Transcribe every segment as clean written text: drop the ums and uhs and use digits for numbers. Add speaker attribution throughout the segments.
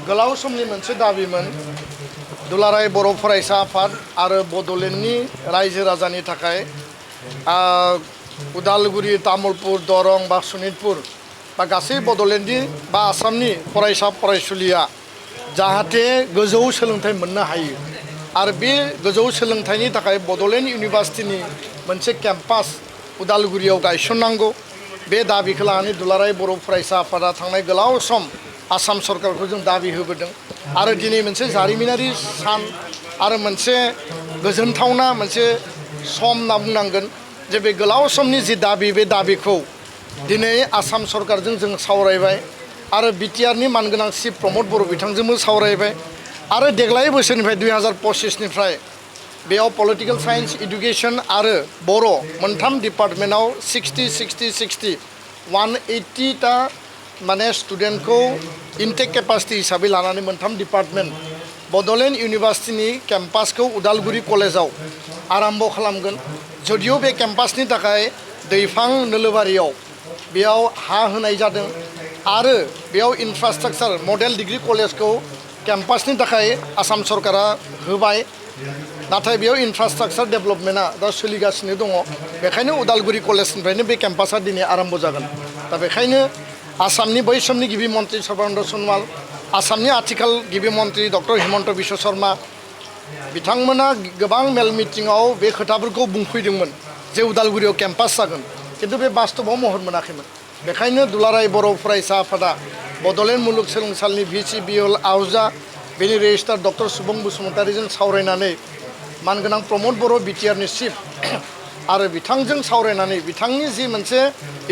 Speaker 1: गोलाव समनि मोनसे दाबिमोन दुलाराय बर' फरायसा आफाद आरो बड'लेण्डनि रायजो राजानि थाखाय उदालगुरि तामुलपुर दरं बा सनितपुर बा गासै बड'लेण्डनि बा आसामनि फरायसा फरायसुलिया जाहाथे गोजौ सोलोंथाइ मोननो हायो आरो बे गोजौ सोलोंथाइनि थाखाय बड'लेण्ड इउनिभार्सिटिनि मोनसे केम्पास उदालगुरियाव गायसननांगौ बे दाबिखौ लानानै दुलाराय बर' फरायसा आफादा थांनाय गोलाव सम आसाम सरकारखौ जों दाबि होबोदों आरो दिनै मोनसे जारिमिनारि सान आरो मोनसे गोजोनथावना मोनसे सम होनना बुंनांगोन जे बे गोलाव समनि जि दाबि बे दाबिखौ दिनै आसाम सरकारजों जों सावरायबाय आरो बिटिआरनि मानगोनां चिफ प्रमद बर' बिथांजोंबो सावरायबाय आरो देग्लाय बोसोरनिफ्राय 2025निफ्राय बेयाव पलिटिकल साइन्स इडुकेसन आरो बर' मोनथाम डिपार्टमेन्टआव 60 180टा माने स्टुडेन्टखौ इनटेक केपासिटी हिसाबै लानानै मोनथाम डिपार्टमेन्ट बड'लेण्ड इउनिभार्सिटिनि केम्पासखौ उदालगुरि कलेजाव आरम्भ खालामगोन जदिव बे केम्पासनि थाखाय दैफां नोलोबारियाव बेयाव हा होनाय जादों आरो बेयाव इनफ्रास्ट्राक्चार मडेल डिग्री कलेजखौ केम्पासनि थाखाय आसाम सरकारा होबाय नाथाय बेयाव इनफ्रास्ट्राक्चार डेभेलपमेन्टआ दा सोलिगासिनो दङ बेखायनो उदालगुरि कलेजनिफ्रायनो बे केम्पासआ दिनै आरम्भ जागोन दा बेखायनो आसामनि बै समनि गिबि मन्त्रि सर्बानन्द सनवाल आसामनि आथिखाल गिबि मन्त्रि डक्टर हिमन्त बिश्व शर्मा बिथांमोना गोबां मेल मिटिङाव बे खोथाफोरखौ बुंफैदोंमोन जे उदालगुरियाव केम्पास जागोन खिन्थु बे बास्तबाव महर मोनाखैमोन बेखायनो दुलाराय बर' फरायसा आफादा बड'लेण्ड मुलुगसोलोंसालिनि भिसि बिएल आहूजा बेनि रेजिस्ट्रार डक्टर सुबुं बसुमतारीजों सावरायनानै मानगोनां प्रमद बर' बिटिआरनि चिफ आरो बिथांजों सावरायनानै बिथांनि जि मोनसे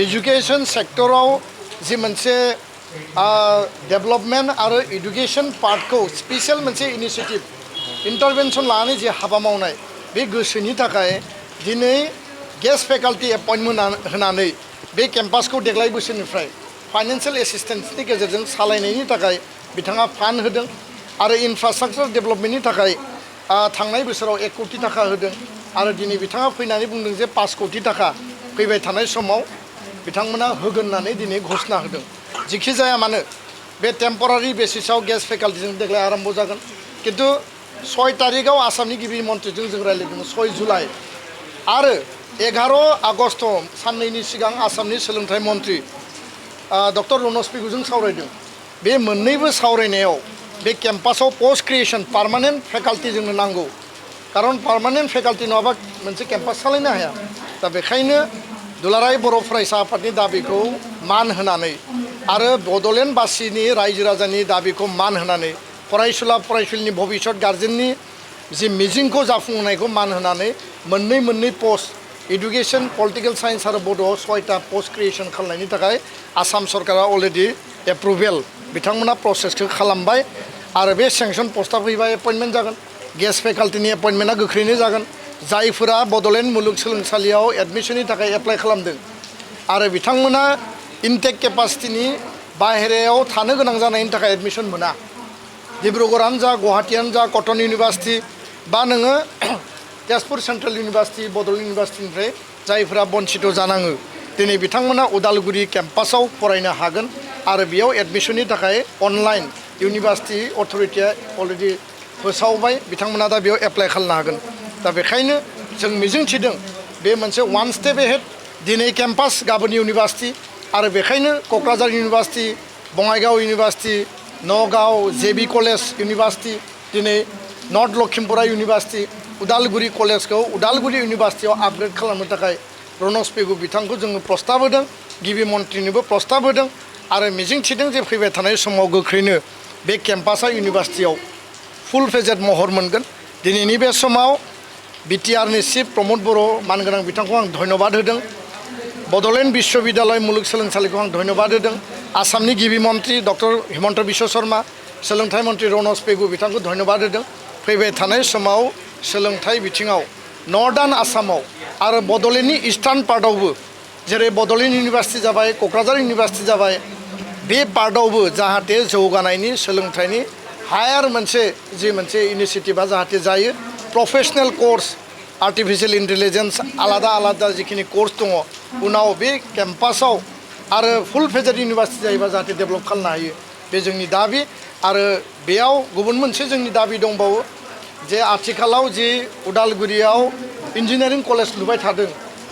Speaker 1: एजुकेसन सेक्टराव जि मोनसे डेभेलपमेन्ट आरो इडुकेसन पार्टखौ स्पेसियेल मोनसे इनिशिएटिभ इन्टारभेनसन लानानै जि हाबा मावनाय बे गोसोनि थाखाय दिनै गेस्ट फेकाल्टि एपइन्टमेन्ट होनानै बे केम्पासखौ देग्लाय बोसोरनिफ्राय फाइनान्सियेल एसिस्टेन्सनि गेजेरजों सालायनायनि थाखाय बिथाङा फान्ड होदों आरो इनफ्रास्ट्राक्चार डेभेलपमेन्टनि थाखाय थांनाय बोसोराव 1 कोटि थाखा होदों आरो दिनै बिथाङा फैनानै बुंदों जे 5 कोटि थाखा फैबाय थानाय समाव बिथांमोना होगोन होननानै दिनै घोषणा होदों जिखि जाया मानो बे टेम्परारि बेसिसाव गेस्ट फेकाल्टिजों देग्लाय आरम्भ जागोन खिन्थु 6 तारिखआव आसामनि गिबि मन्त्रिजों जों रायज्लायदोंमोन 6 जुलाइ आरो 11 आगस्ट साननैनि सिगां आसामनि सोलोंथाइ मन्त्रि डक्टर रनज पेगुजों सावरायदों बे मोननैबो सावरायनायाव बे केम्पासाव पोस्ट क्रिएसन पार्मानेन्ट फेकाल्टि जोंनो नांगौ कारन पार्मानेन्ट फेकाल्टि नङाबा मोनसे केम्पास सालायनो हाया दा बेखायनो दुलाराय बर' फरायसा आफादनि दाबिखौ मान होनानै आरो बड'लेण्डबासिनि रायजो राजानि दाबिखौ मान होनानै फरायसुला फरायसुलिनि भबिष्यत गार्जेननि जि मिजिंखौ जाफुंहोनायखौ मान होनानै मोननै पस्ट इडुकेसन पलिटिकल साइन्स आरो बड'आव 6टा पस्ट क्रिएसन खालामनायनि थाखाय आसाम सरकारा अलरेडि एप्रुभेल बिथांमोना प्रसेसखौ खालामबाय आरो बे सेंसन पस्टआ फैबा एपइन्टमेन्ट जागोन गेस्ट फेकाल्टिनि एपइन्टमेन्टआ गोख्रैनो जागोन जायफोरा बड'लेण्ड मुलुगसोलोंसालियाव एडमिसननि थाखाय एप्लाइ खालामदों आरो बिथांमोना इनटेक केपासिटिनि बाहेरायाव थानो गोनां जानायनि थाखाय एडमिसन मोना डिब्रुगड़आनो जा गुवाहाटीयानो जा कटन इउनिभार्सिटि बा नोङो तेजपुर सेन्ट्रेल इउनिभार्सिटि बड'लेण्ड इउनिभार्सिटिनिफ्राय जायफोरा बन्चित जानाङो दिनै बिथांमोना उदालगुरि केम्पासाव फरायनो हागोन आरो बेयाव एडमिसननि थाखाय अनलाइन इउनिभार्सिटि अथरिटिया अलरेडि फोसावबाय बिथांमोना दा बेयाव एप्लाइ खालामनो हागोन दा बेखायनो जों मिजिंथिदों बे मोनसे 1 स्टेप एहेड दिनै केम्पास गाबोन इउनिभार्सिटि आरो बेखायनो Kokrajhar university Bongaigaon university Nagaon JB college university दिनै नर्थ लखिमपुरा इउनिभार्सिटि उदालगुरि कलेजखौ उदालगुरि इउनिभार्सिटियाव आपग्रेड खालामनो थाखाय रनज पेगु बिथांखौ जोङो प्रस्ताब होदों गिबि मन्त्रिनोबो प्रस्ताब होदों आरो मिजिंथिदों जे फैबाय थानाय समाव गोख्रैनो बे केम्पासआ इउनिभार्सिटियाव फुल फेजेड महर मोनगोन दिनैनि बे समाव बिटिआरनि चिफ प्रमद बर' मानगोनां बिथांखौ आं धन्यबाद होदों बड'लेण्ड विश्वविद्यालय मुलुगसोलोंसालिखौ आं धन्यबाद होदों आसामनि गिबि मन्त्रि डक्टर हिमन्त बिश्व शर्मा सोलोंथाइ मन्त्रि रनज पेगु बिथांखौ धन्यबाद होदों फैबाय थानाय समाव सोलोंथाइ बिथिङाव नर्दार्न आसामाव आरो बड'लेण्डनि इस्टार्न पार्टआवबो जेरै बड'लेण्ड इउनिभार्सिटि जाबाय क'क्राझार इउनिभार्सिटि जाबाय बे पार्टआवबो जाहाथे जौगानायनि सोलोंथाइनि हायार मोनसे इनिशिएटिभा जाहाथे जायो प्रफेशनेल कोर्स आर्टिफिशियल इन्टेलिजेन्स आलादा जिखिनि कोर्स दङ उनाव बे केम्पासाव आरो फुल फेजार इउनिभार्सिटि जायोबा जाहाथे डेभेलप खालामनो हायो बे जोंनि दाबि आरो बेयाव गुबुन मोनसे जोंनि दाबि दंबावो जे आथिखालाव जि उदालगुरियाव इन्जिनियारिं कलेज लुबाय थादों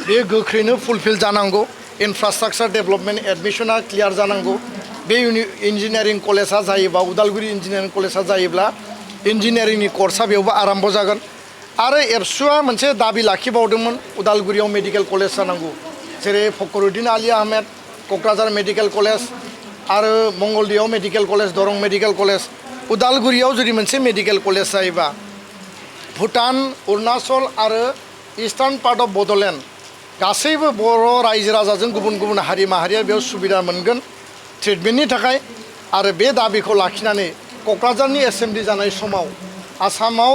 Speaker 1: बे गोख्रैनो फुलफिल जानांगौ इनफ्रास्ट्राक्चार डेभेलपमेन्ट एडमिशना क्लियार जानांगौ बे इन्जिनियारिं कलेजा जायोबा उदालगुरि इन्जिनियारिं कलेजा जायोब्ला इन्जिनियारिंनि कर्सआ बेयावबो आराम्भ जागोन आरो एबसुआ मोनसे दाबि लाखिबावदोंमोन उदालगुरियाव मेडिकेल कलेज जानांगौ जेरै फखरुद्दिन आली आहमेद क'क्राझार मेडिकेल कलेज आरो मंगलदैयाव medical college Darrang medical college उदालगुरियाव जुदि मोनसे मेडिकेल कलेज जायोबा भुटान अरुणाचल आरो इस्टार्न पार्ट अफ बड'लेण्ड गासैबो बर' रायजो राजाजों गुबुन गुबुन हारि माहारिया बेयाव सुबिदा मोनगोन ट्रिटमेन्टनि थाखाय आरो बे दाबिखौ लाखिनानै क'क्राझारनि एसेम्बलि जानाय समाव आसामाव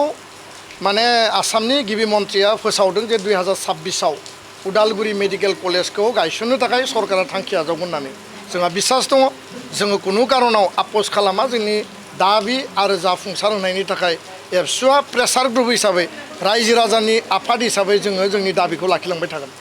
Speaker 1: माने आसामनि गिबि मन्थ्रिया फोसावदों जे 2026आव उदालगुरि मेडिकेल कलेजखौ गायसननो थाखाय सरकारा थांखि आजावगोन होननानै जोंहा बिसास दङ जोङो खुनु कारनाव आपस खालामा जोंनि दाबि आरो जाफुंसार होनायनि थाखाय एबसुआ प्रेसार ग्रुप हिसाबै रायजो राजानि आफाद हिसाबै जोङो जोंनि दाबिखौ लाखिलांबाय थागोन।